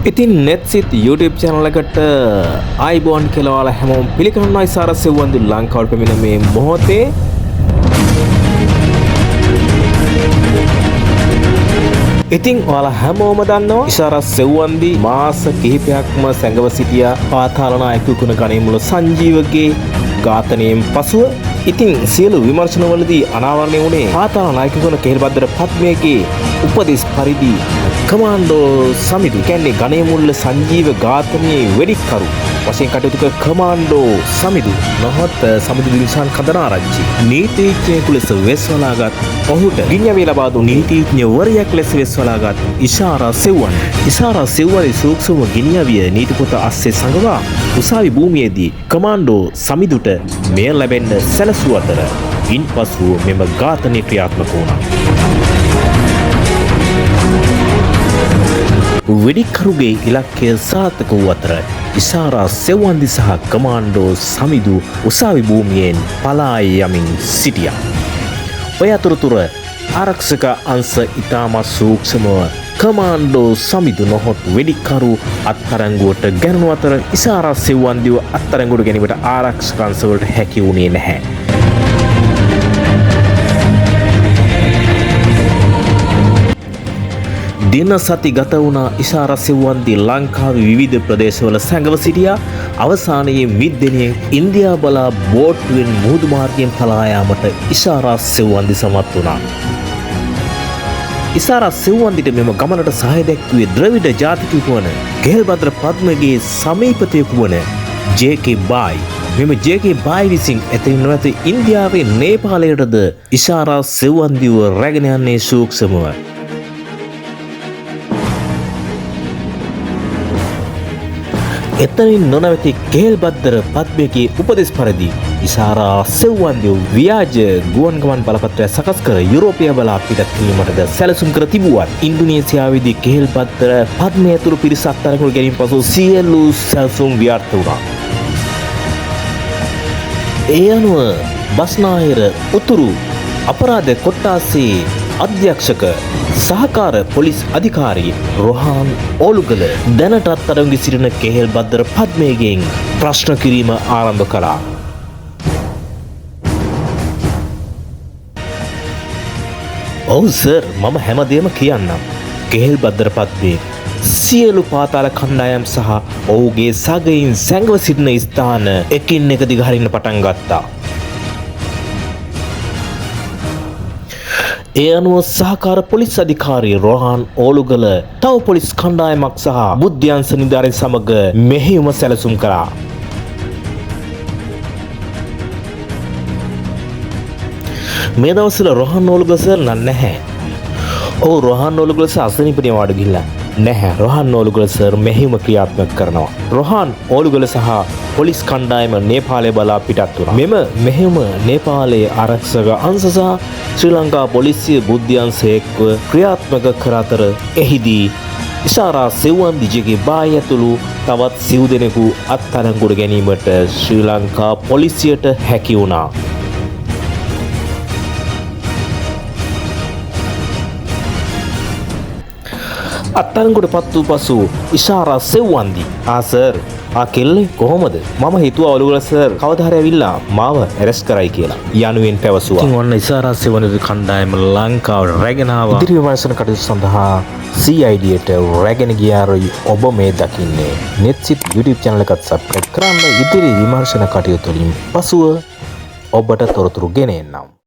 ඉතින් නෙත්සිත් YouTube channel එකට ආයිබෝන් කියලා ඔයාලා හැමෝම පිළිගන්නවා. ඉසාර සෙව්වන්දි ලංකාවට පැමිණ මේ මොහොතේ ඉතින් ඔයාලා හැමෝම දන්නවා ඉසාර සෙව්වන්දි මාස කිහිපයක්ම සැඟව සිටියා පාතාල නායකයෙකු වන ගණේමුල සංජීවගේ ඝාතනයෙන් පසුව. ඉතින් සියලු විමර්ශනවලදී අනාවරණය වුණේ පාතාල නායකයෙකු වන කෙහෙල්බද්දර පද්මයගේ උපදෙස් පරිදි කමාන්ඩෝ සමිදු, කියන්නේ ගණේමුල්ල සංජීව ඝාතනයේ වෙඩික්කරු වශයෙන් කටයුතු කළ කමාන්ඩෝ සමිදු නොහොත් සමිදු දිල්ෂාන් කඳනාරච්චි නීතිඥයෙකු ලෙස වෙස්වලාගත් ඔහුට ගිනියවි ලබා දුන් නීතිඥවරයෙක් ලෙස වෙස්වලාගත් ඉෂාරා සෙව්වන්. ඉෂාරා සෙව්වනි සූක්ෂම ගිනියවිය නීති පොත අස්සේ සඟවා උසාවි භූමියේදී කමාන්ඩෝ සමිදුට මෙය ලැබෙන්න සැලසූ අතර ඉන්පසු මෙම ඝාතනය ක්‍රියාත්මක වුණා. වෙඩික්කරුගේ ඉලක්කය සාර්ථක වූ අතර ඉසාරා සෙව්වන්දි සහ කමාන්ඩෝ සමිදු උසාවි භූමියෙන් පලා යමින් සිටියා. ඔය අතරතුර ආරක්ෂක අංශ ඉතාමත් සූක්ෂමව කමාන්ඩෝ සමිදු නොහොත් වෙඩික්කරු අත්අඩංගුවට ගැනුණු අතර ඉසාරා සෙව්වන්දිව අත්අඩංගුවට ගැනීමට ආරක්ෂක අංශවලට හැකි වුණේ නැහැ. දින සති ගත වුණා. ඉෂාර සෙව්වන්දි ලංකාවේ විවිධ ප්‍රදේශවල සැඟව සිටියා. අවසානයේ මිද්දෙනියෙන් ඉන්දියා බලා බෝට්ටුවෙන් මුහුදු මාර්ගයෙන් පලා යාමට ඉෂාරා සෙව්වන්දි සමත් වුණා. ඉසාරා සෙව්වන්දිට මෙම ගමනට සහාය දැක්වුවේ ද්‍රවිඩ ජාතිකයෙකු වන ගෙහෙල්භද්‍ර පද්මගේ සමීපතයෙකු වන ජේ.කේ. බායි. මෙම ජේ.කේ. බායි විසින් එතනින් නොඇත ඉන්දියාවේ නේපාලයටද ඉෂාරා සෙව්වන්දිව රැගෙන යන්නේ සූක්ෂමව. එතනින් නොනවති කේල්බද්දර පද්මයගේ උපදෙස් පරිදි ඉසාරා සෙව්වන්දිව ව්‍යාජ ගුවන් ගමන් බලපත්‍රයක් සකස් කර යුරෝපය බලා පිටත් කිරීමටද සැලසුම් කර තිබුවත් ඉන්දුනීසියාවේදී කේල්බද්දර පද්මය ඇතුළු පිරිස අත්අඩංගුවට ගැනීම පසු සියලු සැලසුම් ව්‍යර්ථ වුණා. ඒ අනුව බස්නාහිර උතුරු අපරාධ කොට්ටාසේ අධ්‍යක්ෂක සහකාර පොලිස් අධිකාරී රොහාන් ඕලුගල දැනටත් අත්අඩංගුවේ සිටින කෙහෙල් බද්දර පද්මයගෙන් ප්‍රශ්න කිරීම ආරම්භ කළා. ඔව් සර්, මම හැමදේම කියන්නම්. කෙහෙල් බද්දර පද්මේ සියලු පාතාල කණ්ඩායම් සහ ඔහුගේ සගයින් සැඟව සිටින ස්ථාන එකින් එක දිගහරින්න පටන් ගත්තා. ඒ අනුව සහකාර පොලිස් අධිකාරී රොහාන් ඕලුගල තව පොලිස් කණ්ඩායමක් සහ බුද්ධ්‍යංශ නිලධාරීන් සමග මෙහෙයුම සැලසුම් කළා. මේ දවස්වල රොහන් ඕලුගල සර් නම් නැහැ. ඔව්, රොහන් ඕලුගල සර් අසනීප නිවාඩු ගිහිල්ලා. නැහැ, රොහන් ඕලුගල සර් මෙහෙයුම ක්‍රියාත්මක කරනවා. රොහන් ඕලුගල සහ පොලිස් කණ්ඩායම නේපාලය බලා පිටත් වුණා. මෙම මෙහෙයුම නේපාලයේ ආරක්ෂක අංශ සහ ශ්‍රී ලංකා පොලිසිය බුද්ධ්‍යංශ එක්ව ක්‍රියාත්මක කර අතර එහිදී ඉෂාරා සෙව්වන්දි ජේකේ බායි ඇතුළු තවත් සිව් දෙනෙකු අත්අඩංගුවට ගැනීමට ශ්‍රී ලංකා පොලිසියට හැකි වුණා. අත්අඩංගුවට පත් වූ පසු ඉෂාරා සෙව්වන්දි, ආ සර්, ආ කෙල්ලේ කොහොමද? මම හිතුවා ඔලුගල සර් කවදා හරි ඇවිල්ලා මාව ඇරෙස්ට් කරයි කියලා යනුවෙන් පැවසුවා. ඉතින් ඔන්න ඉෂාරා සෙව්වන්දි කණ්ඩායම ලංකාවට රැගෙන ආවා. ඉදිරි විමර්ශන කටයුතු සඳහා CID ට රැගෙන ගියාරයි ඔබ මේ දකින්නේ. නෙත්සිත් YouTube channel එකත් subscribe කරන්න. ඉදිරි විමර්ශන කටයුතු වලින් පසුව ඔබට තොරතුරු ගෙන එන්නම්.